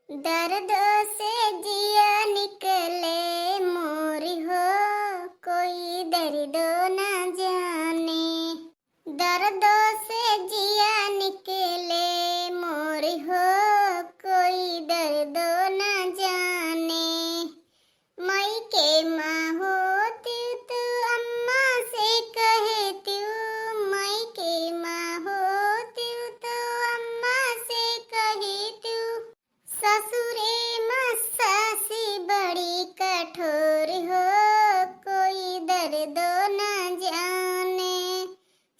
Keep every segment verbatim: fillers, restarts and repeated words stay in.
दर्दों से जिया निकले मोरी हो, कोई दर्दों ना जाने। दर्दों से जिया निकले मोरी हो, कोई दर्दों ना जाने। मइके माँ होतिउ तो अम्मा से कहतिउ, मइके माँ होतिउ तो अम्मा से कहतिउ। ससुरे माँ सासी बड़ी कठोर हो, कोई दर्दों ना जाने।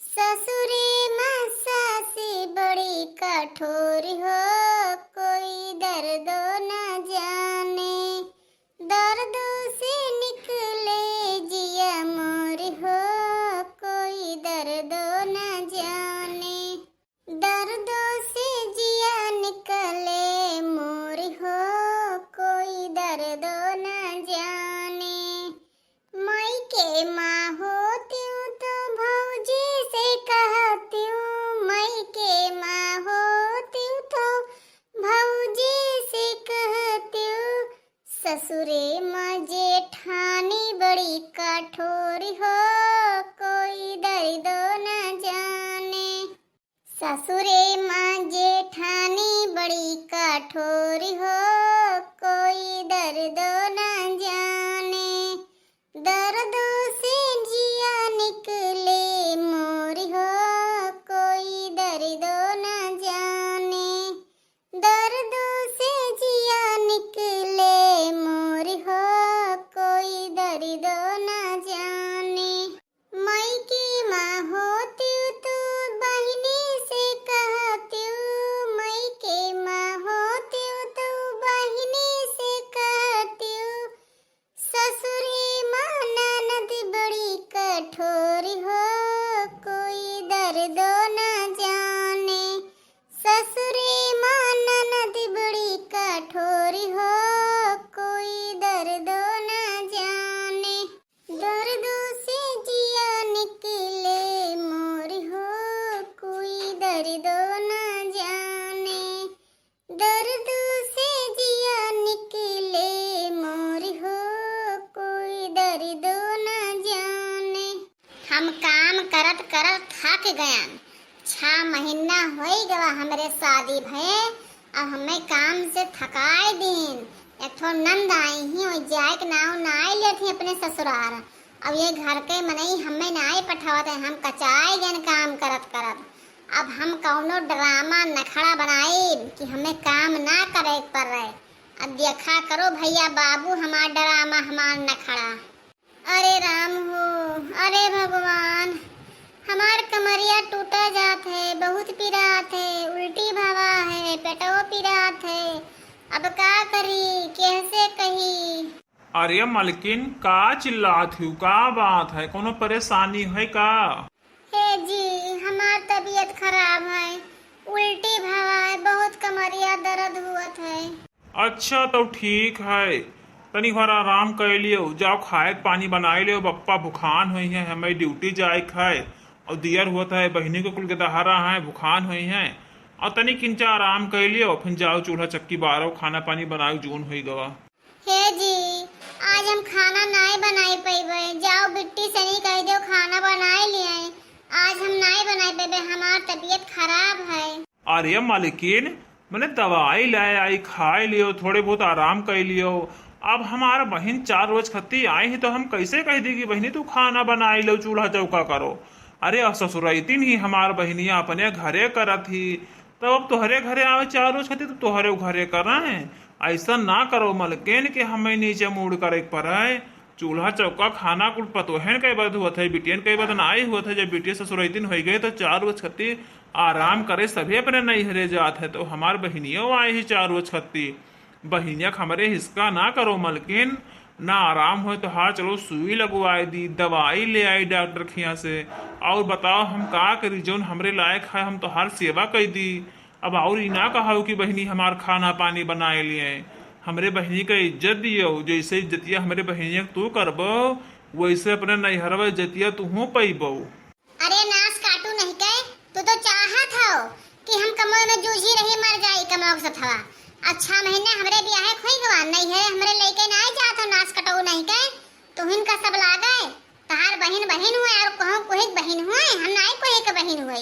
ससुरे माँ सासी बड़ी कठोर हो, कोई दर्दों ना जाने। दर्दों से निकले जिया मोरी हो, कोई दर्दों ना जाने। दर्दों से जिया निकले मोरी हो, कोई दर्दों ना जाने। मइके माँ होतिउ तो भौजी से कहतिउ, मइके माँ होतिउ तो भौजी से कहतिउ। ससुरे माँ जेठानी बड़ी कठोर हो, कोई दर्दों ना जाने। ससुरे माँ जेठानी बड़ी कठोर हो, कोई दर्दों ना जाने। दर्दों से जिया निकले मोरी हो, कोई दर्दों ना जाने। दर्दों से जिया निकले मोरी हो, कोई दर्दों ना जाने। मइके माँ होतिउ तो बहिनी से कहतिउ, मइके माँ होतिउ तो बहिनी से कहतिउ। ससुरे माँ ननद बड़ी कठोर हो, कोई दर्दों ना जाने। ससुरे माँ ननद बड़ी कठोर हो, कोई दर्दों ना जाने। दर्दों से जिया निकले मोरी हो, कोई दर्दों ना जाने। दर्दों से जिया निकले मोरी हो, कोई दर्दों ना जाने। हम काम करत करत थक गयन। छह महीना होई गवा हमरे शादी भये, अब हमें काम से थकाई दीन। एक ठो नंद आई ही, वही जाए के नाव नाई लेत ही अपने ससुरार। अब ये घर के मनई हमें नाई पठावत है, हम कचाई गयन काम करत करत। अब हम कौनो ड्रामा नखड़ा बनाइब कि हमें काम ना करे के पड़ रहे। अब देखा करो भैया बाबू हमार ड्रामा, हमार नखड़ा। अरे राम हो, अरे भगवान, हमार कमरिया टूटा जात है, बहुत पिरात है, उल्टी भवा है, पेटवो पिरात है। अब का करी, कैसे कही? अरे मलकिन, का चिल्लात हू? का बात है? कोनो परेशानी है का? हे जी, हमार तबीयत खराब है, उल्टी भवा है, बहुत कमरिया दर्द हुअत है। अच्छा, तो ठीक है, तनी भर आराम कर लियो, जाओ खाए के पानी बनाए लियो, बप्पा भुखान होई है, हमें ड्यूटी जाए के है, और दियर हुअत है, बहिनी के कुल के दहारा है, भुखान होई है, और तनी किंचा आराम कर लियो, फिर जाओ चूल्हा चक्की बारो, खाना पानी बनाओ, जून होई गवा। हे जी, आज हम खाना नाई बनाई पइबे, जाओ बिट्टी से नहीं कह दो खाना बनाए लिए, आज हम नाई बनाई पइबे, हमार तबीयत खराब है। अरे मलकिन, मने दवाई ले आई, खाए लियो, थोड़े बहुत आराम कर लियो। अब हमार बहिन चार रोज खत्ती आई ही तो हम कैसे कह दी कि बहिनी तू खाना बनाए लो, चूल्हा चौका करो। अरे अब ससुरैतिन ही हमार बहिनिया अपने घरे करत ही, तब अब तोहरे घरे आवे चार रोज खत्ती तो तोहरे घरे करें। ऐसा ना करो मलकिन कि हमें नीचे मूड़ करे के पड़े। चूल्हा चौका खाना कुल पतोहन के बद हुअत है, बिटियन के बद नाई हुअत है। जब बिटिया ससुरैतिन होई गई तो चार रोज खत्ती आराम करे, सभी अपने नैहरे जात है। तो हमार बहिनियो आई ही चार रोज खत्ती, बहिनिया के हमरे हिसका ना करो मलकिन। ना आराम होए तो हाँ चलो सुई लगवाए दी, दवाई ले आई डॉक्टर खिया से। और बताओ हम का करी, जौन हमरे लायक है हम तोहार सेवा कई दी। अब और ई ना कहउ कि बहिनी हमार खाना पानी बनाए लिए। हमरे बहिनी का इज्जत दियो, जैसे इज्जतिया हमरे बहिनिया के तू करबो, वैसे अपने नैहरवा इज्जतिया तूहू पइबो। अरे नास काटू नहीं के, तू तो चाहत हो कि हम कमोए में जूझी रही, मर जाई कमोए के सथवा। अच्छा महीना हमरे बियाहे खोई गवा नहीं है, हमरे लइके नाई जात हो नास कटऊ नहीं के, तुहिन का सब लागे। तहार बहिन बहिन हुए और कहूँ कोहिक बहिन हुए, हम नाई कोहिक बहिन हुए।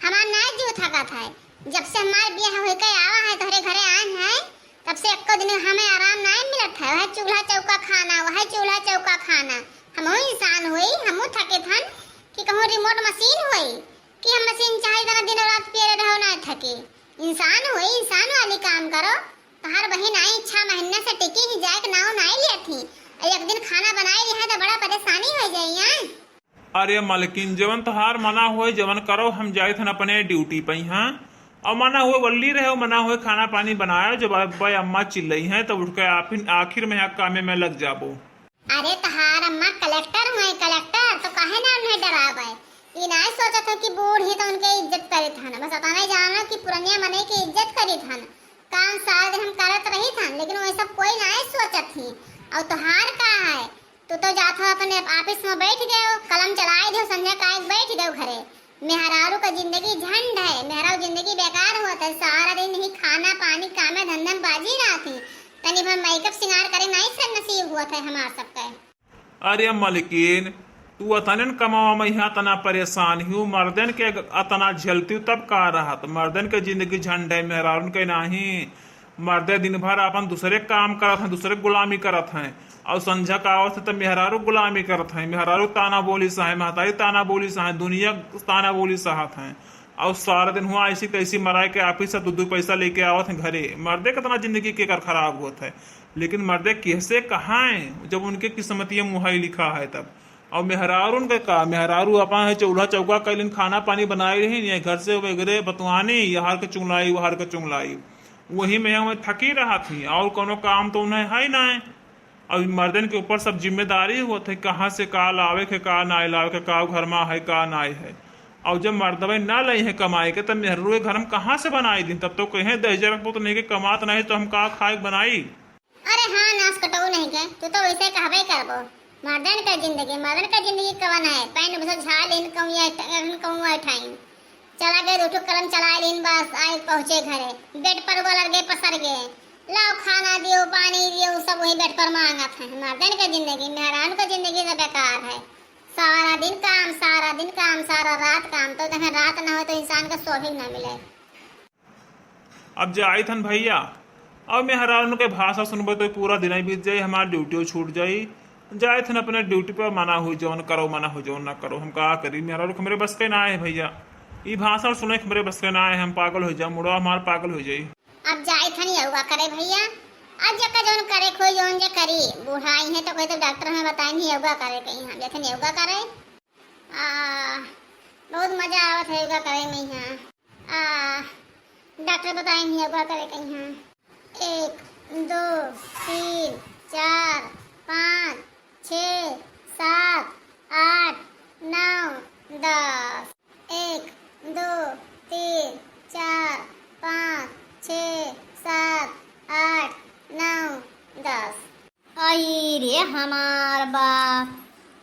हमार नाई जीव थकत है, जब से हमार बियाह होई के आवा है तोहरे घरे आए हैं, तब से एको दिन हमें आराम नाई मिलत है। वह चूल्हा चौका खाना, वह चूल्हा चौका खाना। हमहू इंसान हुई, हमहू थके थन कि कहूँ रिमोट मशीन हुई कि हम मशीन चाहे तना दिन रात पेरे रहो ना थके। इंसान हुई, इंसान वाली काम करो। तोहार बहिन आई छह महीना से टिकी ही जाए के नाव नाई लिया थी। और एक दिन खाना बनाए लिया है तो बड़ा परेशानी हो जाई है। अरे मलकिन, जवन तोहार मना होए, जवन करो, हम जाइत हन अपने ड्यूटी पे, हाँ। और मना हुए वल्ली रहे, मना हुए खाना पानी बनाए, जब अब अम्मा चिल्लई हैं, तब उठ के आखिर, आखिर में यहाँ कामे में लग जाबो। अरे तोहार अम्मा कलेक्टर हुए, कलेक्टर, तो काहे ना उन्हें डरावे? ई नाय सोचत हो कि बूढ़ ही तो उनके इज्जत करित हन, बस अतना ही जानो कि पुरनिया मनई के इज्जत करित हन। काम सारा दिन हम करत रहित हन, लेकिन वो सब कोई नाय सोचत ही। और तोहार का है, तू तो जात हो अपने ऑफिस में बैठ गयो, कलम चलाए दियो, संझा का आए बैठ गयो घरे। मेहरारू का जिंदगी झंड है, मेहरारू जिंदगी बेकार होत है, सारा दिन ही खाना पानी कामे धंधे में बाजी रहत ही, तनी भर मेकअप सिंगार करे नाई से नसीब होत है हमार सबके। अरे मलकिन, तू अतने न कमावा में यहाँ तना परेशान ही, मर्दन के अतना झेलती तब का रहत, मर्दन के जिंदगी झंड है, मेहरारून के नाही। मर्दे दिन भर आपन दूसरे काम करत हैं, दूसरे गुलामी करत हैं, और संझा का आवत है तो मेहरारू गुलामी करत हैं, मेहरारू ताना बोली सहे, महतारी ताना बोली सहे, दुनिया ताना बोली सहत हैं, और सारा दिन हुआ ऐसी तैसी मराए के ऑफिस से दो दो पैसा लेके आवत हैं घरे। मर्दे कितना जिंदगी के कर खराब होत है, लेकिन मर्दे कैसे कहाँ हैं जब उनके किस्मतिया मुहाई लिखा है तब। और मेहरारू उनके का, मेहरारू अपन है चूल्हा चौका कैलिन, खाना पानी बनाए रही, ये घर से वगैरह बतवानी, यहार के चुंगलाई, वहार के चुंगलाई। वही में हम थकी रहत ही, और कोनो काम तो उन्हें है ना। अब मर्दन के ऊपर सब जिम्मेदारी होत है, कहाँ से का लावे के, का नाय लावे के, का घर में है, का नाय है। और जब मर्दवे ना लई है कमाए के, तब मेहरुए घर में कहाँ से बनाई दिन? तब तो कहे, "दहिजरा के पुत नहीं के कमात नहीं, तो हम का खाए के बनाई?" अरे हाँ, नास कटऊ नहीं के, तू तो वैसे कहबे करबो। मर्दन का जिंदगी, मर्दन का जिंदगी कवन है? पैंट बुशर्ट झाड़ लेन, कहूँ ये ठ-, कहूँ ये ठाइन। चला गए, दो ठो कलम चलाए लेन, बस आए पहुँचे घरे। बेड पर वो लड़ गए, पसर गए। लाओ खाना दियो, पानी दियो, सब वही बेड पर मांगत हैं। मर्दन का जिंदगी, मेहरान का जिंदगी तो बेकार है। सारा दिन काम, सारा दिन काम, सारा रात काम, तो देखें रात ना हो तो इंसान का सोफे ना मिले। अब जाइत हन भैया, अब मेहरारू के भाषा सुनबे तो पूरा दिन ही बीत जाई, हमार ड्यूटियो छूट जाई। जाइत हन अपने ड्यूटी पर, मना हुई जौन करो, मना हुई जौन ना करो, हम का करी? मेहरारू के हमरे बस के ना है भैया, ई भाषण सुने के हमरे बस के ना है, हम पागल हो जाए, मुड़वा हमार पागल हो जाई। अब जाइत हन योगा करे भैया, अब जका जौन करे कोई जौन जे करी, बूढ़ा आई है तो कोई तो डॉक्टर हमें बताए नहीं योगा करे कहीं, हम जाइत हन योगा करे। आ, बहुत मजा आवत है योगा करे में यहाँ। आ, डॉक्टर बताए नहीं योगा करे कहीं, हाँ। एक, दो, तीन, चार, पाँच, छः, सात, आठ, नौ, दस। एक, दो, तीन, चार, पाँच, छः, सात, आठ, नौ, दस। आई रे हमार बा,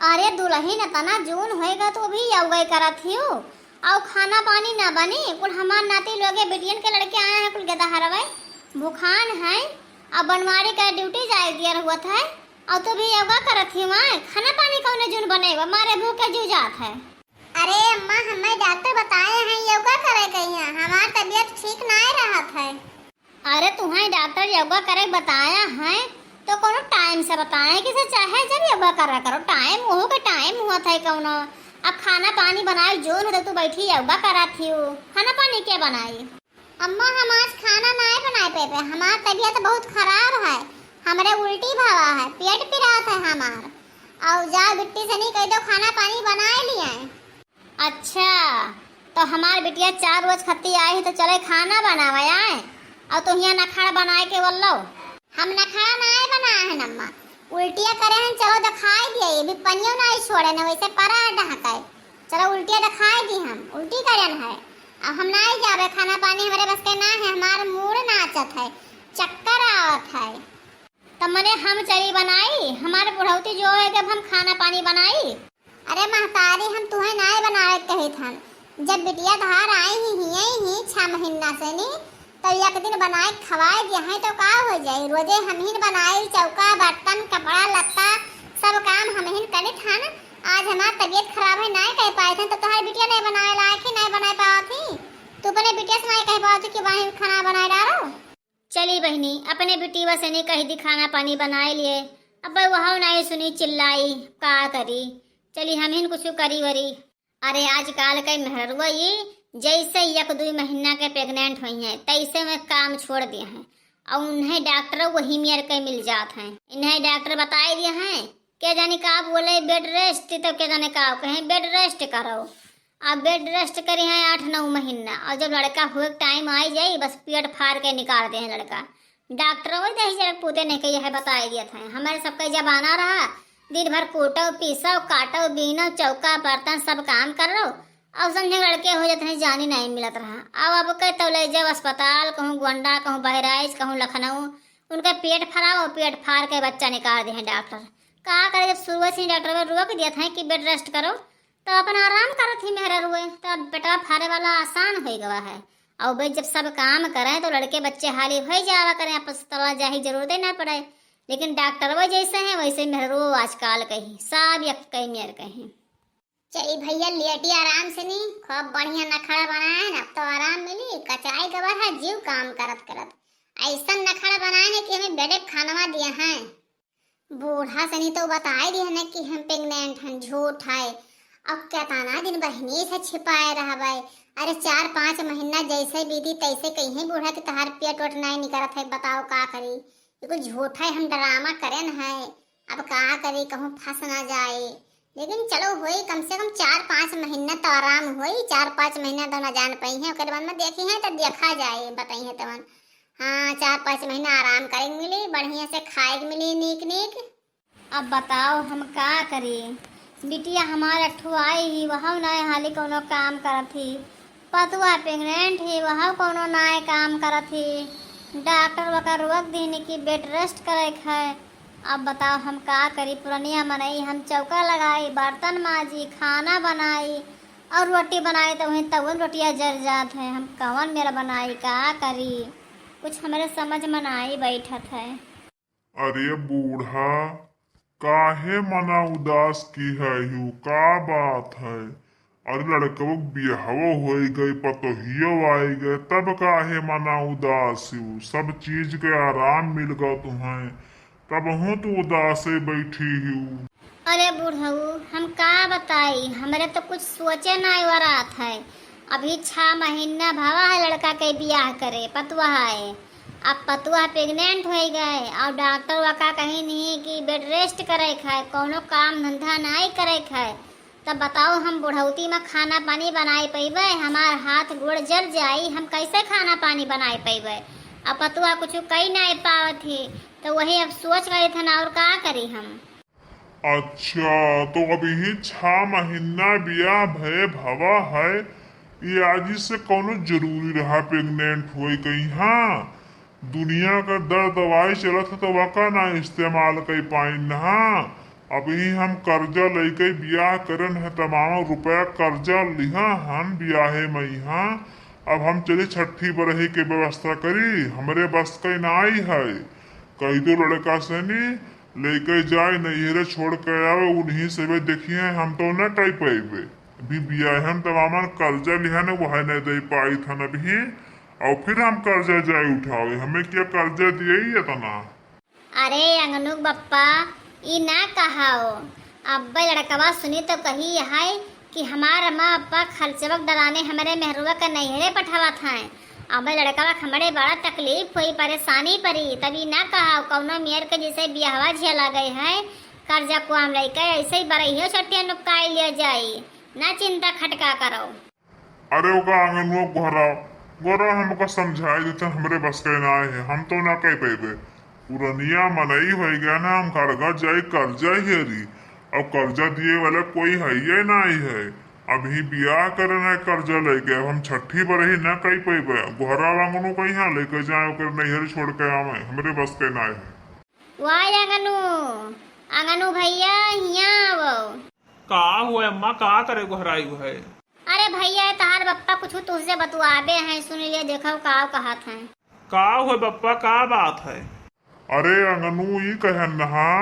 अरे दुलहिन, इतना जून होएगा तो भी योगा करत हियो, अउ खाना पानी ना बने, कुल हमार नाती लोगे बिटियन के लड़के आए हैं, कुल गदहरवे भुखान हैं, अब बनवारी का ड्यूटी जाए दिया हुआ था, अउ तू भी योगा करत हियो, आए खाना पानी कौने जून बनेगा, मारे भूख के जू जात है। अरे अम्मा, हमें डॉक्टर बताए हैं योगा करे के यहाँ, हमार तबीयत ठीक नाय रहत है। अरे तुहें डॉक्टर योगा करे बताया है तो कोनो टाइम से बताए, किसे चाहे जब योगा करा करो, टाइम ओहू के टाइम हुआ था कौनो। अब खाना पानी बनाए जोन होते तू बैठी योगा करा थी, खाना पानी क्या बनाई? अम्मा हम आज खाना नाय बनाए पेबे, हमार तबीयत बहुत खराब है, हमरे उल्टी भवा है, पेट पिरात है हमार, और जाओ बिट्टी से नहीं कह दो खाना पानी बनाए लिया। अच्छा, तो हमार बिटिया चार रोज खत्ती आई है, तो चले खाना बनावे आए, और तो हियाँ नखड़ा बनाए के बोलो। हम नखड़ा नाय बनाए हैं अम्मा, उल्टिया करे हैं, चलो दिखाई दिए, ये भी पनियो नाय छोड़े न, वैसे परा है डहकाए। चलो उल्टिया दिखाई दी, हम उल्टी करे न है, अब हम नाय जावे, खाना पानी हमारे बस के ना है, हमार मूड़ नाचत है, चक्कर आवत है। तब मने हम चली बनाई, हमार बुढ़ौती जो है, जब हम खाना पानी बनाई। अरे महतारी, हम तुहें नाय बनावे के कहित हन। जब बिटिया धार आई ही, हियई ही छह महीना से नी, तो एक दिन बनाए के खवाए दिया है तो का हो जाई? रोजे हमहिन बनाई, चौका, बर्तन, कपड़ा लत्ता, सब काम हमहिन करित हन। आज हमार तबीयत खराब है, नाय कह पाए थे, तो तोहार बिटिया नहीं बनाए लायक ही, नहीं बनाए पावत ही। तू अपने बिटिया से नहीं कह पावत ही कि बहिन खाना बनाए डारो। चली बहिनी, अपने बिटिया से नहीं कह दी खाना पानी बनाए लिए। अब वह नहीं सुनी, चिल्लाई, का करी? चली हमहिन कुछ करी वरी। अरे आजकल के मेहररुआ ये जैसे एक दुई महीना के प्रेग्नेंट हुई हैं, तैसे में काम छोड़ दिए हैं। और उन्हें डॉक्टर वही मेर के मिल जात हैं। इन्हें डॉक्टर बताए दिए हैं, के जाने का बोले बेड रेस्ट, तो के जाने का कहें बेड रेस्ट करो। अब बेड रेस्ट करे हैं आठ नौ महीना, और जब लड़का हुए के टाइम आई जाई, बस पेट फाड़ के निकाल दे हैं लड़का। डॉक्टर वही दही जरा पूते नहीं के यह बताए दिए थे। हमारे सबका जमाना रहा, दिन भर कूटो, पीसो, काटो, बीनो, चौका, बर्तन, सब काम कर लो। अब समझे लड़के हो जाते हैं, जानी नहीं मिलत रहा। अब, अब के तो ले जाओ अस्पताल, कहूँ गोंडा, कहूँ बहराइच, कहूँ लखनऊ, उनका पेट फराओ, पेट फाड़ के बच्चा निकाल दे हैं डॉक्टर। का करे, जब शुरू से ही डॉक्टर में रोक दिया था कि बेड रेस्ट करो, तो अपन आराम करत ही मेहररुए। तो अब बेटा फारे वाला आसान हो गवा है। और भाई जब सब काम करें तो लड़के बच्चे हाली हो जावा करें, अपन अस्पताल जाही जरूरत ही ना पड़े। लेकिन डॉक्टर वो जैसे हैं वैसे मेहररुओ आजकल कही, सब एक कई मेर कही। चली भैया लेटी आराम से नी, खूब बढ़िया नखड़ा बनाए न, अब तो आराम मिली। कचाई गवा है, जीव काम करत करत ऐसा नखड़ा बनाए हैं कि हमें बेडे खानवा दिया है। बूढ़ा से नी तो बताए दिया न कि हम प्रेग्नेंट हैं, झूठ है। अब कितना दिन बहिनी से छिपाए रहबे। अरे चार पाँच महीना जैसे बीती तैसे कहीं बूढ़ा के तहार पेट वेट नहीं निकलत है, बताओ का करी? ये कुछ झूठ है, हम ड्रामा करें है। अब का करी, कहूँ फंस ना जाए। लेकिन चलो होई, कम से कम चार पाँच महीना तो आराम होई। चार पाँच महीना तो ना जान पाई है, ओकर बाद में देखी है तो देखा जाए, बताई है तवन। हाँ, चार पाँच महीना आराम करे के मिली, बढ़िया से खाए के मिली नीक नीक। अब बताओ हम का करी, बिटिया हमार अठुआई ही, वहौ नाय हाली कौनो काम करत ही। पतुआ प्रेग्नेंट ही, वहौ कौनो नाय काम करत ही। डॉक्टर वकर रोक दीन कि बेड रेस्ट करे के है। अब बताओ हम का करी, पुरनिया मनई, हम चौका लगाई, बर्तन माजी, खाना बनाई और रोटी बनाई, तो वहीं तवन रोटिया जर जात है। हम कवन मेर बनाई, का करी, कुछ हमरे समझ में नाई बैठत है। अरे बूढ़ा, काहे मना उदास की है यू? का बात है? अरे लड़कवो के बियाहवो होई गए, पतोहियो आई गए, तब काहे मना उदास यू? सब चीज के आराम मिल गो तुहें, तबहूँ तू उदासे बैठी यू। अरे बुढ़ऊ, हम का बताई, हमरे तो कुछ सोचे नाई वरात है। अभी छह महीना भवा है लड़का के बियाह करे, पतुआ है। अब पतुआ प्रेग्नेंट हो गए और डॉक्टर वका कही नहीं कि बेड रेस्ट करे के है, कौनो काम धंधा नाई करे के है। तब बताओ हम बुढ़ौती में खाना पानी बनाए पैबे? हमार हाथ गोड़ जल जाई, हम कैसे खाना पानी बनाए पैबे? अब पतुआ कुछ कई नाई पावत ही, तो वही अब सोच रहे थे ना, और का करी हम। अच्छा, तो अभी छह महीना बियाह भये भवा है, ये आजी से कौनो जरूरी रहा प्रेग्नेंट होए कहीं? हाँ, दुनिया का दर दवाई चलत है तो वका ना इस्तेमाल कर पाइन ना। अभी हम कर्जा लेके बियाह करन है, तमाम रुपया कर्जा लिहा हन बियाहे में। हाँ, अब हम चली छठी बरही के व्यवस्था करी, हमरे बस के नाई है। कही दो लड़का से नी, लेके जाए नैहरे छोड़ के आवे, उन्हीं से वे देखिए, हम तो ना कह पाइबे। अभी बियाहन तमामन कर्जा लिहन, वह नहीं दे पाई थन अभी, और फिर हम कर्जा जाए उठावे, हमें क्या कर्जा दिए ही इतना? अरे अंगनू के बप्पा, ई ना कहाओ। अब्बे लड़कवा सुनी तो कही है कि हमार अम्मा अब्बा खर्चवक डराने हमरे मेहरुआ के नैहरे पठावत हैं। अब्बे लड़कवा के हमरे बड़ा तकलीफ हुई, परेशानी पड़ी। तब ई ना कहाओ, कौनो मेर के जैसे बियाहवा झेला गए है, कर्जा कुआम लेके ऐसे ही बरहियो छठिया नुकाई लिया जाई। ना चिंता खटका करो। अरे ओका आंगनुआ गोहरा, गोहरा हमका समझाई देते, हमरे बस के ना है, हम तो ना कह पैबे। पुरनिया मनई हो गया ना, हम घर घर जाई कर्जा हेरी, अब कर्जा दिए वाला कोई है ये ना ही है। अभी बियाह करे ना कर्जा लेके, अब हम छठी बरही ना कह पैबे। गोहरा आंगनू कहीं लेके जाए, ओकर नैहर छोड़ के आवे, हमरे बस के ना है। वाह आंगनू, आंगनू भैया, हियाँ आवो। का हुआ अम्मा, का करे गोहराई है? अरे भैया, तहार बप्पा कुछ तुझसे बतुआबे हैं, सुन ले, देखो का कहत हैं। का हो बप्पा, का बात है? अरे अंगनू, ई कहन रहा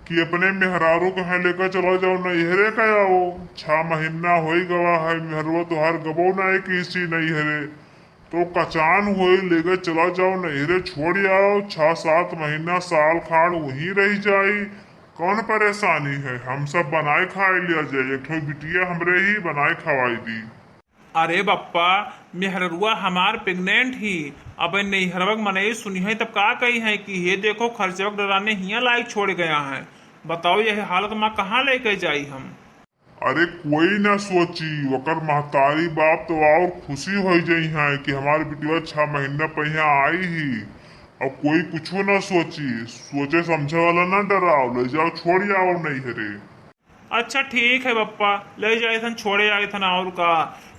कि अपने मेहरारू कहे लेकर चला जाओ नैहरे का आओ। छह महीना होई गवा है, मेहरुआ तोहार गबो ना है किसी नैहरे। तो कचान होई, लेकर चला जाओ नैहरे, छोड़ आओ। छह सात महीना, साल खाड़ वहीं रह जाई। कौन परेशानी है, हम सब बनाए खाए लिया जाए। एक ठो बिटिया हमरे ही बनाए खवाई दी। अरे बप्पा, मेहररुआ हमार प्रेग्नेंट ही। अब नैहरवा के मनई सुनिहैं तब का कहिहैं कि हे देखो, खर्चवा के डराने हियाँ लायक छोड़ गया है। बताओ, यह हालत मा कहाँ लेके जाई हम? अरे कोई ना सोची, ओकर महतारी बाप तो और खुशी हो जइहैं कि हमार बिटिया छह महीना पहिया आई ही। अब कोई कुछो ना सोची, सोचे समझे वाला ना डराओ, ले जाओ, छोड़ आओ नैहरे। अच्छा ठीक है बप्पा, ले जाए थन, छोड़े आए थन, और का।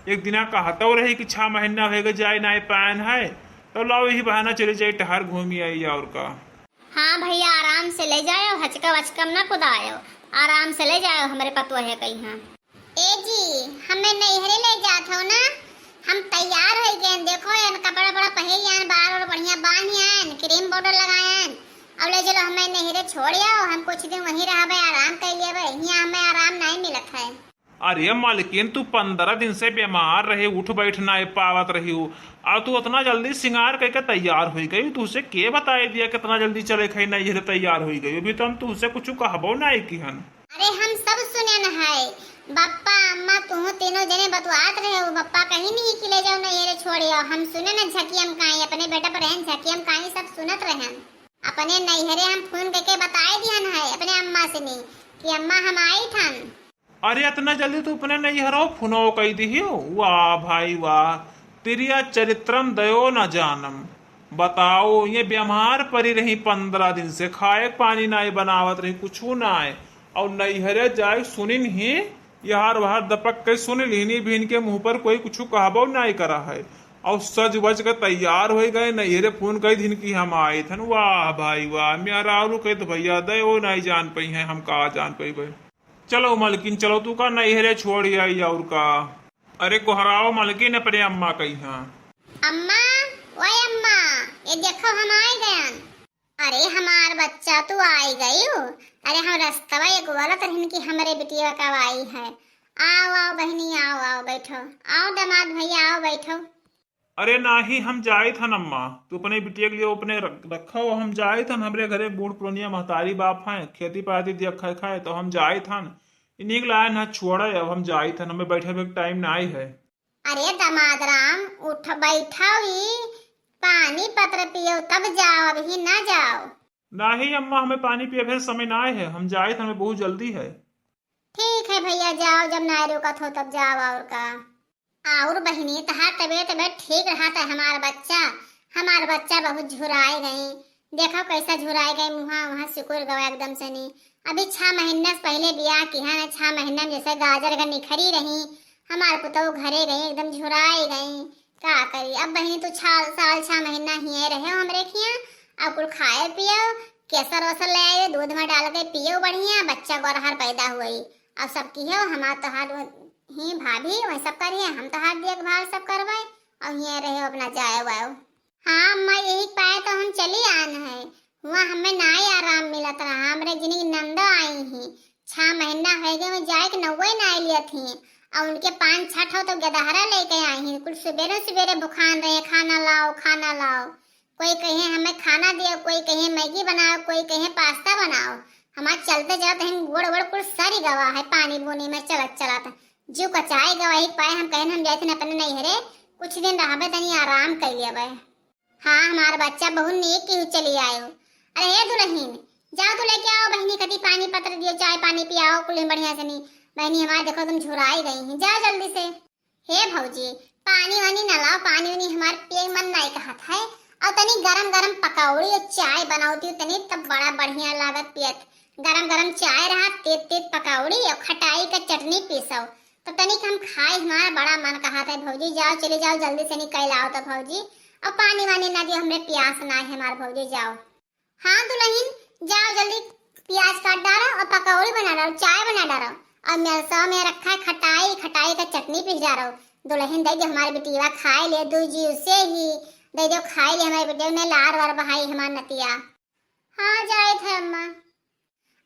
एक दिना कहतौ रही कि छह महीना होइगा जाए नाई पायन है, तो लाओ यही बहाना चले जाए, टहर घूमी आई, और का। हाँ भैया, आराम से ले जाओ, हचका वचका में ना कुदायो, आराम से ले जाओ हमरे पतोहे कइहाँ। ए जी, हमें नैहरे ले जात हो ना, हम तैयार हो गए। देखो यार, कपड़ा बड़ा पहिर यान, बार और बढ़िया बांध यान, क्रीम पाउडर लगायन, अब ले चलो हमें नैहरे छोड़ आओ, हम कुछ दिन वहीं रहबे, आराम कर लेबे, हियाँ हमें आराम नहीं मिलत है। अरे मालकिन, तू पंद्रह दिन से बीमार रहे, उठ बैठ ना पावत रही हो, और तू उतना जल्दी सिंगार करके तैयार हो गई, तुझसे के बताए दिया कितना जल्दी चले खाई नैहरे तैयार हो गई? अभी तो हम तुझसे कुछ कहबो ना किहन। अरे हम सब सुनेन है, बप्पा अम्मा तुहू तीनों जने बतुआत रहे हो, बप्पा कहीं नहीं कि ले जाओ नैहरे छोड़ आओ। हम सुनेन झकियम काई, अपने बेटा पर रहन झकियम काई, सब सुनत रहन। अपने नैहरे हम फोन करके बताए दिहन है अपने अम्मा से नहीं कि अम्मा हम आई थन। अरे इतना जल्दी तू अपने नैहरो फोनो कई दिहियो? वाह भाई वाह, तिरिया चरित्रम दयो न जानम। बताओ, ये बीमार परी रही पंद्रह दिन से, खाए के पानी नाई बनावत रही, कुछू नाई, और नैहरे जाए सुनिन ही, यहार वहार दपक के सुन लिहनी भी, इनके मुंह पर कोई कुछू कहबो नाई करा है। और सज वज के तैयार हो गए, नैहरे फोन कई दिन की हम आए थन। वाह भाई वाह, मेहरारू कहे तो भैया दयो नाई जान पइहैं, हम का जान पइबे। चलो मलकिन, चलो तू का नैहरे छोड़ आई और का। अरे गोहराओ मलकिन अपने अम्मा कइहाँ। अम्मा, ओए अम्मा, ये देखो हम आए गयन। अरे हमार बच्चा, तू आई गयू? अरे हम रस्तवा एक बोलत रहन कि हमरे बिटिया कब आई है। आओ, आओ बहिनी, आओ, आओ बैठो। आओ दामाद भैया, आओ बैठो। अरे नाही, हम जाइत हन अम्मा, तू अपने बिटिया के लिए अपने रख-, रखो, हम जाइत हन, हमरे घरे बूढ़ पुरनिया महतारी बाप हैं, खेती पाती दिया खाए खाए, तो हम जाइत हन। इन्हीं के लायन है छोड़े, अब हम जाइत हन, हमें बैठे हुए टाइम नाई है। अरे दामाद राम, उठ बैठो, ई पानी पत्र पियो तब जाओ, अभी ना जाओ। नाही अम्मा, हमें पानी पिए भर समय नाई है, हम जाइत हन, हमें बहुत जल्दी है। ठीक है भैया, जाओ, जब नाई रुकत हो तब जाओ, और का। और बहिनी, तहार तबीयत, तबीयत ठीक रहत है? हमार बच्चा, हमार बच्चा बहुत झुराए गए। देखो कैसा झुराए गए, मुहा वहाँ सिकुड़ गवा एकदम से नी। अभी छह महीना से पहले बियाह किहा ना, छह महीना में जैसे गाजर का निखरी रही, हमार पुतौ घरे गई एकदम झुराए गई। का करी अब बहिनी, तू छह साल, छह महीना हिये रहे हो हमरे खिया, अब कुल खाए पियो, केसर ओसर ले आयो, दूध में डाल के पियो बढ़िया, बच्चा गोरहर पैदा हुई। अब सब की हो हमार तोहार ही भाभी, वही सब करिए, हम तोहार देखभाल सब करवाए, और हिये रहे हो अपना जाए वाओ। हाँ अम्मा, यही पाए तो हम चली आन है। हुआ हमें नाई आराम मिलत रहा। हमरे जिनगी नंदो आई ही, छह महीना हो गए, मैं जाए के नौवे नाई लियत ही। और उनके पाँच छठ हो तो गदहरा लेके आई ही। कुल सुबेरे सुबेरे भुखान रहे, खाना लाओ, खाना लाओ। कोई कहे हमें खाना दियो, कोई कहे मैगी बनाओ, कोई कहे पास्ता बनाओ। हमार चलते चलते हम गोड़ वोड़ कुल सरी गवा है, पानी बूनी में चलत चलत। जीव कचाए गवा ही पाए, हम कहन हम जाए थे अपने नैहरे, कुछ दिन रहबे, तनी आराम कर लेबे। हाँ, हमार बच्चा बहुत नीक की चली आयो। अरे हे दुल्हन, जाओ तो लेके आओ बहिनी, कदी पानी पत्र दियो, चाय पानी पियाओ, कुल बढ़िया से नी। बहिनी हमार देखो तुम झुराई गई हैं, जाओ जल्दी से। हे भौजी, पानी वानी ना लाओ, पानी वानी हमार पिए मन नहीं कहत है। और तनी गरम गरम पकौड़ी और चाय बनाओ दियो तनी, तब बड़ा बढ़िया लागत पियत। गरम गरम चाय रहा, तेज तेज पकौड़ी और खटाई का चटनी पीसो, तो तनिक हम खाए, हमारा बड़ा मन कहत है भौजी। जाओ, चली जाओ जल्दी से, निकल आओ तो भौजी। और पानी वानी ना दियो, हमरे प्यास ना है हमार भौजी, जाओ। हाँ दुल्हन, जाओ जल्दी, प्याज काट डालो और पकौड़ी बना डालो, चाय बना डालो। और मेरसा में रखा है खटाई, खटाई का चटनी पीस जा रहो। दुलहिन दे दे हमारे बिटिया खाए ले, दू जी उसे ही दे दो खाए ले हमारे बिटिया ने, लार वार बहाई हमार नतिया। हाँ, जाए थे अम्मा।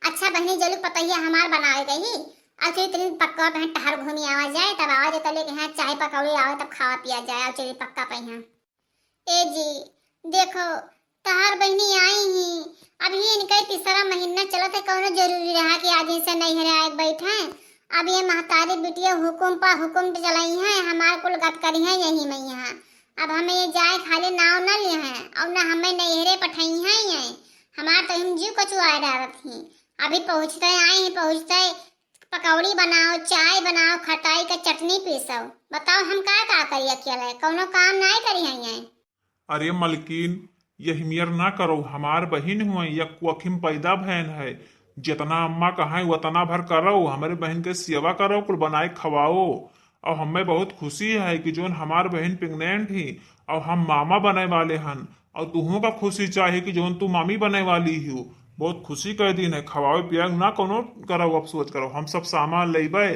अच्छा बहिनी, जलू पतैया हमार बनावे गई, और फिर इतनी पक्का बहन टहर घूमी आवा जाए, तब आवा जाए, तब लेके यहाँ चाय पकौड़ी आवे, तब खावा पिया जाए, और चलिए पक्का पहिया। ए जी, देखो, तहार बहिनी आई ही, अभी इनका तीसरा महीना चलत है, कौनो जरूरी रहा कि आज इनसे नैहरे आए के बैठे? अब ये महतारी बिटिया हुकुम पर हुकुम चलाई है, हमार कुल गत करी है यही में यहाँ। अब हमें ये जाए खाली नाव न लिए हैं, और न हमें नैहरे पठाई हैं ये। हमार तो हम जीव कचुआए डारत ही। अभी पहुँचते आई ही, पहुँचते पकौड़ी बनाओ, चाय बनाओ, खटाई का चटनी पीसो। बताओ हम का का करी अकेले, कौनो काम नाई करी है ये। अरे मलकिन, यही मियर ना करो, हमार बहिन हुए, या कुअखिम पैदा भयन है। जितना अम्मा कहें, उतना भर करो, हमरे बहिन के सेवा करो, कुल बनाए खवाओ। और हमें बहुत खुशी है कि जोन हमार बहिन pregnant ही, और हम मामा बने वाले हन, और तुहूँ का खुशी चाहे कि जोन तू मामी बने वाली ही हो। बहुत खुशी का दिन है, खवाओ पियाओ ना, कोनो करो अफसोस करो, हम सब सामान लेबे।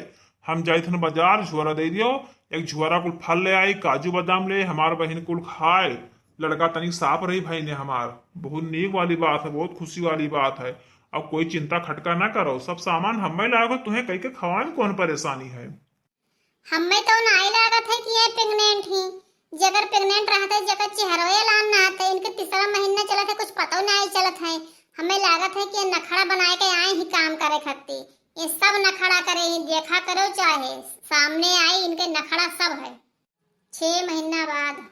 हम जाइत हन बाजार, झोरा दे दियो, एक झोरा कुल फल ले आई, काजू बादाम ले, हमार बहिन कुल खाए। लड़का तनिक साफ रही भाई ने हमार, बहुत नीक वाली बात है, बहुत खुशी वाली बात है। अब कोई चिंता खटका ना करो, सब सामान हमें लागो, तुम्हें कह के खवाए में कौन परेशानी है? हमें तो नाई लागत है कि ये pregnant ही, जगर pregnant रहते, जगर चेहरवे लान ना आते, इनके तीसरा महीना चलत है, कुछ पतो नाई चलत है। हमें लागत है कि ये नखड़ा बनाए के आए ही काम करे खत्ती। ये सब नखड़ा करे ही, देखा करो चाहे, सामने आई इनके नखड़ा सब है। छह महीना बाद।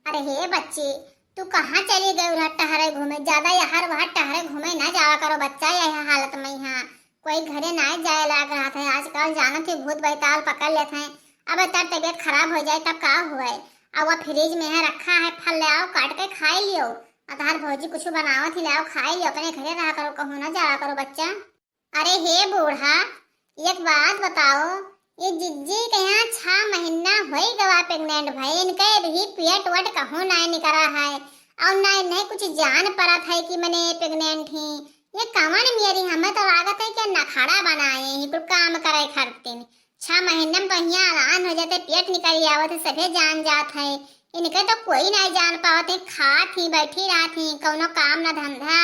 अरे हे बच्ची, तू कहाँ चली गई रहा टहरे घूमे? ज्यादा यहाँ वहाँ टहरे घूमे ना जावा करो बच्चा, यह हालत में यहाँ कोई घरे ना जाए लाग रहा था। आजकल जानत ही भूत बैताल पकड़ लेते हैं। अब तार तबीयत खराब हो जाए तब का हुए? अब वह फ्रिज में है रखा है, फल ले आओ काट के खाई लियो। अतहार भौजी कुछ बनावत ही ले आओ खाई लियो, अपने घरे रहा करो, कहूँ ना जावा करो बच्चा। अरे हे बूढ़ा, एक बात बताओ, ये जिज्जी के यहाँ छह महीना होई गवा pregnant भई, इनके भी पेट वट कहूँ नाय निकरा है, और ना इन्हें कुछ जान परत है कि मने pregnant ही। ये कवन मेरी, हमें तो लागत है कि नखड़ा बनाए ही, कुल काम करे खातिर। छह महीना में बढ़िया आराम हो जाते, पेट निकल आवत है, सभे जान जात है। इनके तो कोई नहीं जान पावत है, खात ही, बैठी रहत ही, कौनो काम ना धंधा,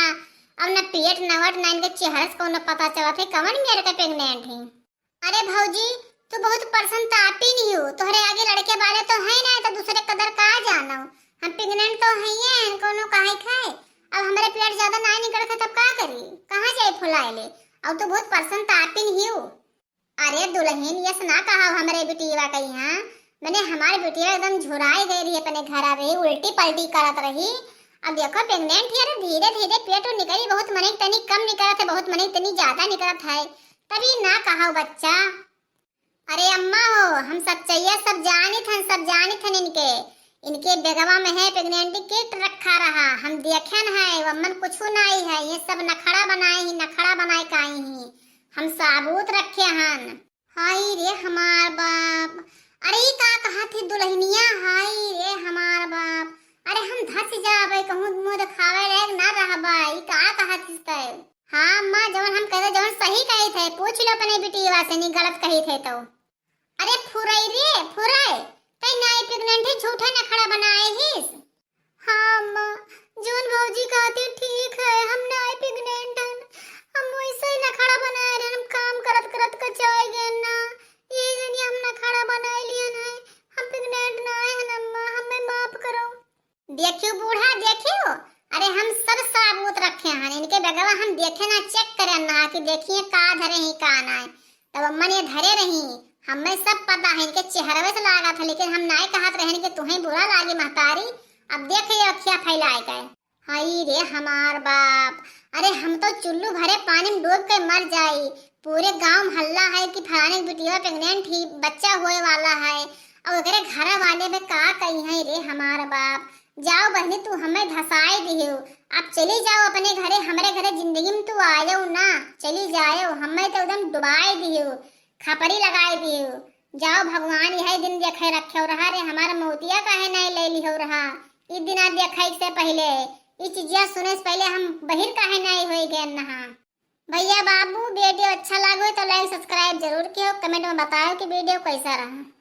अब ना पेट ना वट, ना इनके चेहरे से कौनो पता चलत है, कवन मेर के pregnant है। अरे भौजी, तू बहुत परसंतापिन ही हो, तोहरे आगे लड़के वाले तो है ना, तो दूसरे कदर का जानो। हम pregnant तो है ये, कौनो काहे खाए, अब हमारे पेट ज्यादा ना निकलत है, तब का करी, कहाँ जाए फुलाए ले, अब तो बहुत परसंतापिन ही हो। अरे दुलहिन, यस ना कहा हमरे बिटिया कही, हाँ? मने हमार बिटिया एकदम झुराई गई रही अपने घर, अबे उल्टी पल्टी करत रही। अब देखो pregnant ही, अरे धीरे धीरे पेट निकली, बहुत मने तनी कम निकलत है, बहुत मने तनी ज्यादा निकलत है, तभी ना कहा बच्चा। अरे अम्मा हो, हम सच्चैया सब जानित हन, सब जानित हन इनके। इनके बेगवा में है pregnancy kit रखा रहा, हम देखेन है, वम्मन कुछ नाई है, ये सब नखड़ा बनाए ही, नखड़ा बनाए काई ही, हम साबूत रखे हन। हाय रे हमार बाप, अरे ई का कहा थी दुलहिनिया, हाय रे हमार बाप, अरे हम धस जाबे, कहूँ मुँह देखावे लायक ना रहबे, ई का कहा थी तय? हाँ अम्मा, जवन हम कहते, जवन सही कही थे, पूछ लो अपने बिटिया से, नहीं गलत कही थे तो। अरे फुरई रे फुरई, तै नाई pregnant ही, झूठे नखड़ा बनाए हिस। हाँ अम्मा, जौन भौजी कहती ठीक है, हम नाई pregnant हन, हम वैसे ही नखड़ा बनाए रहे, हम काम करत करत कचाए गए ना, ये जनी हम नखड़ा बनाए लियन है, हम pregnant नाई हन अम्मा, हमें माफ करो। देखियो बूढ़ा, देखियो, अरे हम सब साबूत रखे हन, इनके बेगवा हम देखे ना, check करे ना कि देखिए का धरे ही का ना। तब अम्मन ये धरे रही, हमें सब पता है, इनके चेहरवे से लागत है, लेकिन हम नाय कहत रहन कि तुहें बुरा लागी महतारी। अब देख ये अखिया फैलाए गए। हाय रे हमार बाप, अरे हम तो चुल्लू भरे पानी में डूब के मर जाई। पूरे गांव में हल्ला है कि फलाने की बिटिया pregnant ही, बच्चा होए वाला है, और ओकरे घर वाले में का कही है रे हमार बाप। जाओ बहनी, तू हमें धसाए दिहो, आप चली जाओ अपने घरे, हमरे घरे जिंदगी में तू आयो ना, चली जाओ, हमें तो एकदम डुबाए दिहो, खपरी लगाए दिहो। जाओ भगवान यही दिन देखे रखे रहा रे, हमारा मौतिया काहे नहीं ले लिहो रहा, ई दिन आ देखे से पहले, ई चीजिया सुने से पहले हम बहिर काहे नहीं होई गए नहा। भैया बाबू, video अच्छा लागो तो like subscribe जरूर कियो, comment में बतायो कि video कैसा रहा।